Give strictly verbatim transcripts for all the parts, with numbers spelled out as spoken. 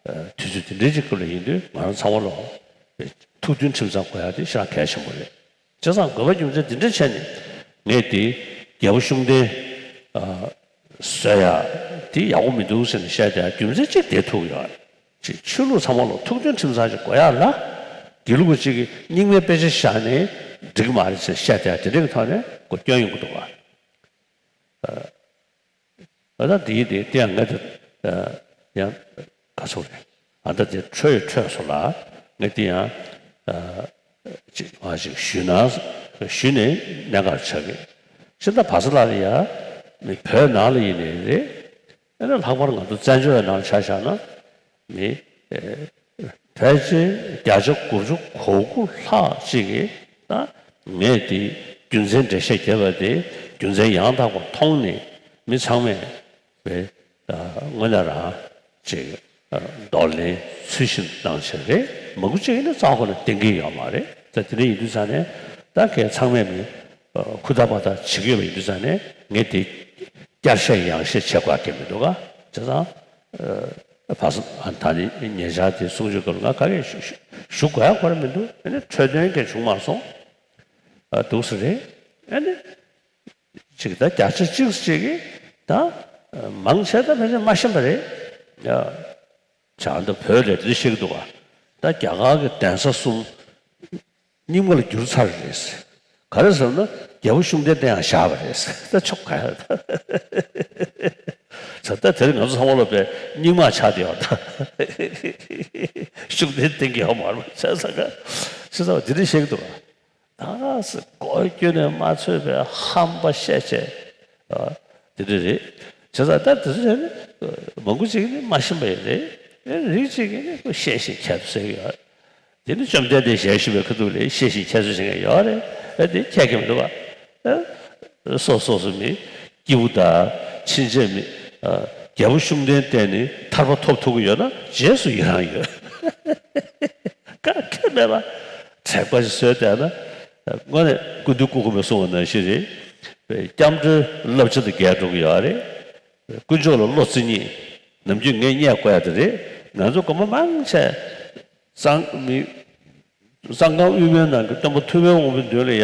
དུས་ཚོད་དེ་འདྲའི་ཅིག་སྐབས་ལ་ཡིན་དུས་ང་རང་ཚང་མ་ལ་ཐུགས་མཐུན་ཁྲིམས་གཙང་དགོས་ཡ་དེ་ཞེ་དྲག་གལ་ཆེན་པོ་རེད། བྱས་ཙང་དགོས་པ་རྒྱུ་མཚན་འདི་འདྲ་བྱས་ནས་ངས་དེ་རྒྱལ་པོ་ཤུགས་ལྡན་བཟོ་ཡ་དེ་ཡག་པོ་མི་འདུག་ཟེར་ནས་བཤད་བསྡད་ཡ་རྒྱུ་མཚན་གཅིག་དེ་ཐུག་ཡོད་རེད། ཅིག་ཆོས་ལུགས་ཚང་མ་ལ་ཐུགས་མཐུན་ཁྲིམས་གཙང་ཅིག་དགོས་ཡ་ལ། དགེ་ལུགས་པ་གཅིག་གིས་རྙིང་མའི་དཔེ་ཆ་བཞག་ནས་འགྲིག་གི་མ་རེད་ཟེར་བཤད་བསྡད་ཡ་དེ་འདྲ་གི་ཐོག་ནས་ཁོ་སྐྱོན་ཡོང་གི་འདུག་ག་ཨ་ད་འདིའི་དེ་དེ་ཡང་ངས་དེ་ཡང་ག་ཚོད་རེད། ཨ་ད་དེ་འཕྲོས་འཕྲོས་སོང་ལ་ངས་དེ་ཡང་ཅིག་ང་ཅིག་ཞུས་ན་ཞུས་ནས་གནད་འགག་ཆགས་ཀྱི། ཕྱི་ཟླ་བར་ས་ལ་ཡ་མི་བོད་ནང་ལ་ཡིན་ནའི་རེད། ཨ་ནི་ལྷག་པར་ང་ཚོ་བཙན་བྱོལ་བའི་ནང་ཆ་བཞག་ན་མི་ཕལ་ཆེར་བརྒྱ་ཆ་དགུ་བཅུ་གོ་དགུ་ལྷག་ཅིག་གིས་ད་ངས་དེ་རྒྱུ་མཚན་འགྲེལ་བཤད་བརྒྱབ་པ་དེ་རྒྱུ་མཚན་ཡང་དག་པ་མཐོང་ནས་མི་ཚང་མས་བས་དངོས་གནས་རང་ཅིག་གདོང་ལེན་ཚུལ་བཞིན་གནང་བྱས་རེད། མང་པོ་ཅིག་ནི་རྩ་བ་ཁོ་ན་བསྟེན་གྱི་ཡོད་མ་རེད། ད་དེ་འདྲ་ཡིན་དུས་ཙང་ནས་ད་གས་ཚང་མས་མི་ཧུར་ཐག་བར་ཐག་བྱེད་ཀྱི་ཡོད་པ་ཡིན་དུས་ཙང་ནས་ངས་དེ་བསྐྱར་བཤད་ཡང་བཤད་བྱེད་དགོས་ཀྱི་མི་འདུག་ག་བྱས་ཙང་། ཨ་བར་ད་ནི་ཉེ་ཆར་དེ་གསུང་ཆོས་སྐབས་ལ་ང་ག་གེ་ཞུ་ཞུ་ཞུ་དགོས་ཡ་གོ་ར་མི་འདུག་ཨ་ནི་འཕྲོས་དོན་གང་བྱུང་མ་སོང་། ཨ་འདུག་ས་རེད། ཨ་ནི་ཅིག་ད་བརྒྱ་ཆ་གཅིག་ཅིག་གིས་ད་མང་ཆེ་ད་ཕལ་ཆེར་མ་ཤེས་པ་རེད། ཡ་བྱང་ད་བོད་ལས་དེ་ཤེས་ཀྱི་འདུག་ག་ད་རྒྱ་གར་གྱི་གདན་ས་གསུམ། རྙིང་མ་ལ་བསྒྱུར་ཚར་རེད། ག་རེ་ཟེར་ན་རྒྱལ་པོ་ཤུགས་ལྡན་དེ་ཡང་བཞག་པ་རེད། ད་ཆོག་ག་ཡ་ད། ད་ལྟ་དེར་ང་ཚོ་ཚང་མ་ལ་བས་རྙིང་མ་ཆགས་བསྡད་ཡོད་ད། ཤུགས་ལྡན་བསྟེན་གྱི་ཡོད་མ་རེད་བྱས་ཙང་ག་བྱས་ཙང་དེ་འདྲ་བཤད་ཀྱི་འདུག་ག་ད་སེ་སྒོ་བསྐྱོན་ནས་མ་ཚོད་པའི་ཧམ་པ་བཤད་བྱས། ཨ་དེ་འདྲ་རེད། བྱས་ཙང་ད་དེ་ཚོ་བྱས་ནས་མང་པོ་ཅིག་ནི་མ་ཤེས་པ་ཡིན་རེད། ཨེ་རིགས་གཅིག་གིས་ནི་ཤེས་བཞིན་ཁྱད་དུ་གསོད་ཀྱི་ཡོད་རེད། དེ་ནི་བཅོམ་ལྡན་འདས་ཞལ་བཞུགས་པའི་ཁ་ཐུག་ལ་ཤེས་བཞིན་ཁྱད་གསོད་བྱེད་མཁན་ཡོད་རེད། ཨེ་དེ་ཁྱད་ཀྱི་མི་འདུག་ག་ཨེ་སོ་སོ་སོ་མི་སྐྱེ་བོ་དང་ཕྱིན་ཆད་མི་ཨ་རྒྱལ་པོ་ཤུགས་ལྡན་བསྟེན་ནས་ཐར་པ་ཐོབ་ཐུབ་ཀྱི་ཡོད་ན་རྗེས་སུ་ཡི་རང་ཡོད། ག་ཁྱད་མེད་པ། དྲེགས་པ་ཞིག་བཟོས་བསྡད་ན། དངོས་གནས་ཀུན་འདུས་སྐུ་གོང་མས་གསུངས་པ་ནང་བཞིན་རེད། སྐྱབས་འགྲོའི་བསླབ་བྱ་དང་འགལ་འགྲོ་གི་ཡོད་རེད། དཀོན་མཆོག་ལ་བློ་རྩེ་ཉེས། ནམ་རྒྱུན་ངས་བརྙས་དགོས་ཡ་དེ་རེད། ང་ཚོ་སྒོར་མོ་མང་ཆེ་གཙང་མི་གཙང་ཁང་དབུས་མའི་ནང་གི་སྟོན་པ་ཐུབ་པའི་དབང་པོའི་མདུན་ལ་ཡ།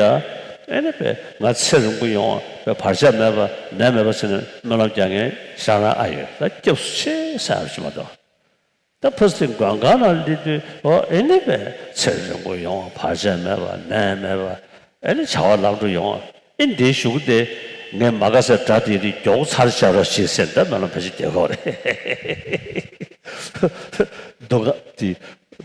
ཨེ་ནི་པས་ང་ཚེ་རིང་པོ་ཡོང་བ་བར་ཆད་མེད་པ་ནད་མེད་པ་ཟེར་ནས་སྨོན་ལམ་རྒྱག་མཁན་ཤ་རང་ཨ་ཡོད་ད་སྐྱབས་སུ་མཆི་ཟེར་ཡ་ཅིག་མ་གཏོགས། ད་ཕ་སི་མགོན་ཁང་ནང་སླེབས་དུས་ཨོ་ཨེ་ནི་པས་ཚེ་རིང་པོ་ཡོང་བ་བར་ཆད་མེད་པ་ནད་མེད་པ་ཨེ་ནི་བྱ་བ་ལམ་འགྲོ་ཡོང་བ་ཨེ་འདིའི་གཞུག་གུ་དེ་ངས་མ་དགའ་སའི་དགྲ་དེ་རིགས་མགྱོགས་ཚར་བྱ་རོགས་བྱེད་ཟེར་ད་སྨོན་ལམ་ཕལ་ཆེར་རྒྱག་གི་རེད། འདུ་ཁང་དེ་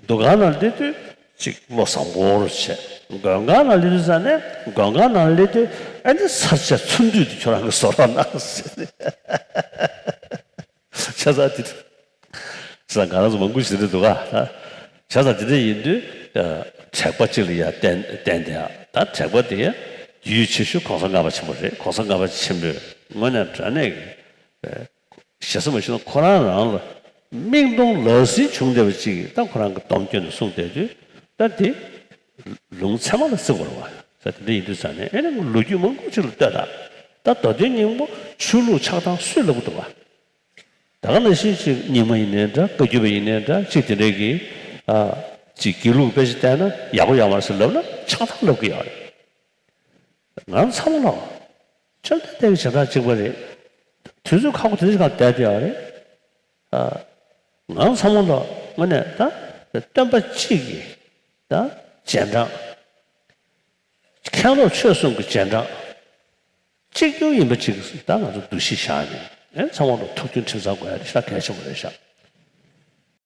འདུ་ཁང་ནང་སླེབས་དུས་ཅིག་བློ་བཟང་པོ་རུ་བྱས། མགོན་ཁང་ནང་སླེབས་དུས་ཙང་ནས་མགོན་ཁང་ནང་སླེབས་དུས་ཨེ་ནི་ཚར་བྱ་ཚུར་འདུས་དེ་ཁྱོད་རང་གི་བཟོ་རོགས་གནང་ཟེར་ནས། བྱས་ཙང་དེ་བྱས་ཙང་ང་རང་ཚོ་མང་པོ་ཞིག་རེད་འདུག་ག་ད་བྱས་ཙང་དེ་འདྲ་ཡིན་དུས་དྲེགས་པ་གཅིག་ལ་ཡ་བསྟེན་བསྟེན་བསྡད་ཡ་ད་དྲེགས་པ་དེ་ཡ་རྒྱུས་ཆེ་ཤོས་གོང་ས་ལྔ་པ་ཆེན་པོ་རེད། གོང་ས་ལྔ་པ་ཆེན་པོས་དངོས་གནས་དྲང་གནས་ཀྱི་ཞེ་ས་མ་ཞུ་ན་ཁོ་རང་རང་ལ་མིག་མཐོང་ལག་ཟིན་བྱུང་བསྡད་པ་གཅིག་གིས་ད་ཁོ་རང་གི་སྡོམ་སྐྱོན་ནས་གསུངས་བསྡད་དུས་ད་དེ་ལུང་ཚད་མ་ལ་བརྩི་དགོས་རེད་བ། ད་དེ་འདྲ་ཡིན་དུས་ཙང་ནས་ཨེ་ནི་ལོ་རྒྱུས་མང་པོ་ཅིག་ལ་ལྟོས་དང་ད་མདོ་དོན་སྙིང་པོ་ཆོས་ལུགས་ཆགས་སྟངས་སུས་ལབ་ཀྱི་འདུག་བ། ད་ག་ནང་བཞིན་ཅིག་རྙིང་མ་ཡིན་ནའི་འདྲ་བཀའ་བརྒྱུད་པ་ཡིན་ནའི་འདྲ་ཅིག་དེ་འདྲའི་གི་ཨ་ཅིག་དགེ་ལུགས་དཔེ་ཆ་བལྟས་ན་ཡག་པོ་ཡོད་མ་རེད་ཟེར་ལབ་ན་ཆགས་སྟངས་ལབ་ཀྱི་ཡོད་རེད། ང་ཚང་མ་ལ་བཅོམ་ལྡན་འདས་ཀྱི་བྱེ་བྲག་གཅིག་པ་རེད། དུས་ཚོད་ཁག་པོ་དེ་འདྲ་ཞིག་གང་བསྡད་དེ་ཡོད་རེད། ཨ་ང་ཚང་མ་ལ་དངོས་གནས་ད་སྟོན་པ་གཅིག་གི་ད་རྗེས་འབྲང་། མཁན་སློབ་ཆོས་གསུམ་གྱི་རྗེས་འབྲང་། གཅིག་གྱུར་ཡིན་པ་ཅིག་ད་ང་ཚོ་འདུ་ཤེས་བཞག་ནས་ཨེ་ཚང་མ་ལ་ཐུགས་མཐུན་ཁྲིམས་གཙང་དགོས་ཡ་དེ་ཤ་གལ་ཆེན་པོ་རེད་ཤག